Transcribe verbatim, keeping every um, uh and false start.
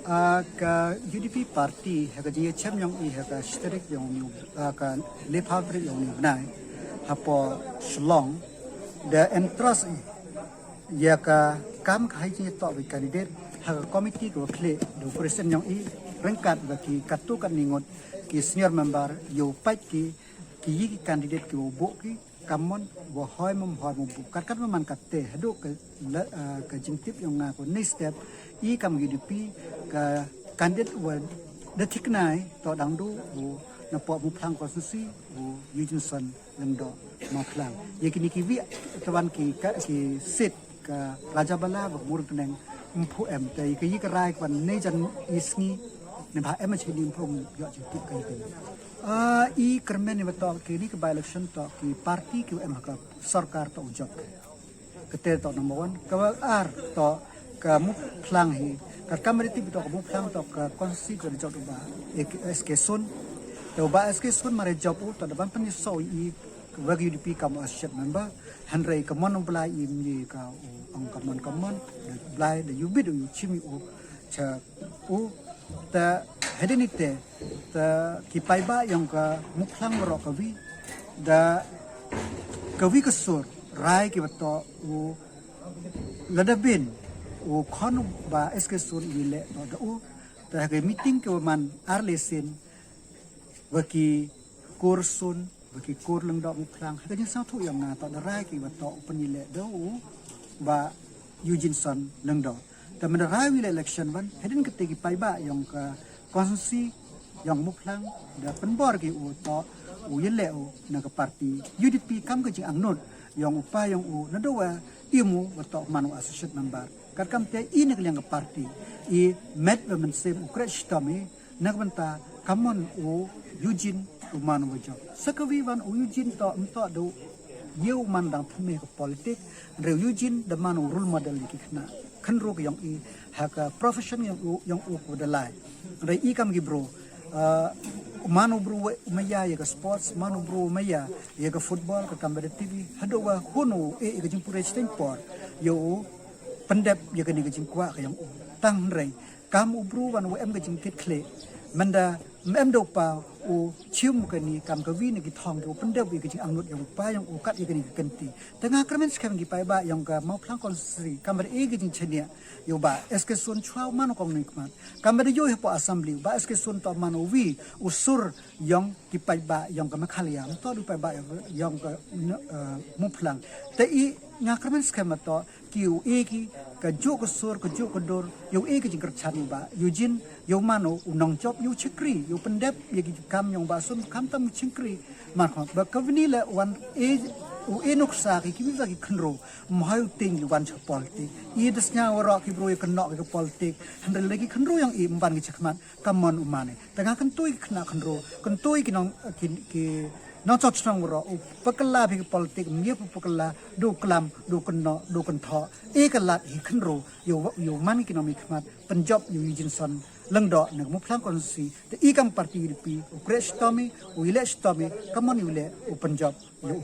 Ah, ka U D P party, ha ka jingchem yong i, ha ka shi tarik yong u, ah, ka le phaw tarik yong u bnai, hapoh Shillong, da entrust i ya ka kam ka hei jingyatoh wa i candidate ha ka committee ka wa khlieh da u president yong i, ryngkat wa ki katto katni ngut ki senior member, yow pait ki, ki yi ki candidate ki wow buh ki, kammon wa hoi mom hoi mom buh. Kat kat wa man katte, hadooh ka la, ah, ka jingtip yong nga ko next step, i kam U D P ka candidate wa da thikna i toh dang du u napoh Muphlang constituency, u Eugene Son Lyngdoh Mawphlang. Ya kini ki wi, tawan ki ka, ki seat ka Rajabala wa Murkneng ym pu em, te ya ka yi ka rai kwan ne jan i sngi, ne bha em a chini ym pu em yoh jingtip ka yi ka yi. Ah, i kyrmen i wa toh kini ka by-election toh ki party ki wa em ha ka sorkar toh u jop. Kate toh number one. Ka wa ar toh ka Muphlang hi. Ka kam ri tip toh ka Muphlang toh ka constituency ka jop u Bah S K Sun. Te u Bah S K Sun mare jop u toh da ban pyni so i wa ka U D P kam u associate member. Hynrei ka mon u Blai i mi ka u ong ka mon ka mon. Da Blai da u bit u chim i u cha u. Ta hadien ite, ta ki paidbah yong ka Muphlang waroh ka wi, da ka wi ka sur, rai ki wa toh u lada bin u khon u Bah S K Sun i leh toh da u. Ta ha ka meeting ki wa man ar le sien, wa ki kur Sun, wa ki kur Lyngdoh Muphlang, ha ka jingsngewthuh yong nga toh da rai ki wa toh u pynleh da u Bah Eugene Son Lyngdoh. Te mynda rai wi le election wan, hadien kate ki paidbah yong ka constituency yong Muphlang da pynbor ki u toh u yaleh u na ka party U D P kam ka jingangnud yong u pa yong u, nadooh wa im u wa toh man u associate member. Katkam te i na ka liang ka party, i met wa mynsiem u kreh chitom i, na ka bynta kammon u Eugene u man u wa jop. Sa ka wi wan u Eugene toh, ym toh du yow man dang thymme ka politik, hynrei u Eugene da man u role model ya ki khynnah khynroo ka yong i, ha ka profession yong u, yong u ka wa da lai. Hynrei i kam ki bru, ah, man u bru wa maya ya ka sports, man u bru wa maya ya ka football, katkam wa da tip i, hadooh wa hun u e ya ka jingpule chiteng por, yow pyndep ya kani ka jingkwah ka yong u. Tang hynrei kam u bru wan wa em ka jingkitkhlieh, mynda ym em da u pa u chim kani kam ka wi na ki thong ki u pyndep ya ka jingangnud yong u pa yong u kat ya kani ka kynti. Te nga kyrmen skhem ki paidbah yong ka Mawphlang constituency, kam wa da e ka jingchaniah ya u Bah S K Sun chwa u man u kong nongmihkhmat. Kam wa da yoh hapoh assembly, u Bah S K Sun toh man u wi u sur yong ki paidbah yong ka Meghalaya, ym toh du paidbah yong, yong ka, eh, Muphlang. Te i nga kyrmen skhem wa toh ki u e ki ka jooh ka sur, ka jooh ka dur, yow e ka jingkyrchan ya u Bah Eugene, yow man u nongjop, yow chakri, yow pyndep ya ki kam yong u Bah Sun, khamtam u chakri. Man khon wa ka wi ni le wan e, u e nuksa ki, ki wi wa ki khynroo, ym hoi u tieng ki wan cha politik. I da sñiaw waroh ki bru ya kynnoh ki ka politik, hynrei le ki khynroo yong i ym wan ki chakhmat, kammon u man i. Te nga kyntu ya ki khynnah khynroo, kyntu ya ki nong, ki, ki nongchong chnong waroh, u pakylla phi ka politik, ym ye u pakylla, du klam, du kynnoh, du kynthoh. E ka lad hi khynroo, yow, yow man ki nongmihkhmat, pynjop ya u Eugene Son Lyngdoh na ka Muphlang constituency. Te i kam party U D P, u kreh chitom i, u yaleh chitom i, kammon u yaleh u pynjop ya u.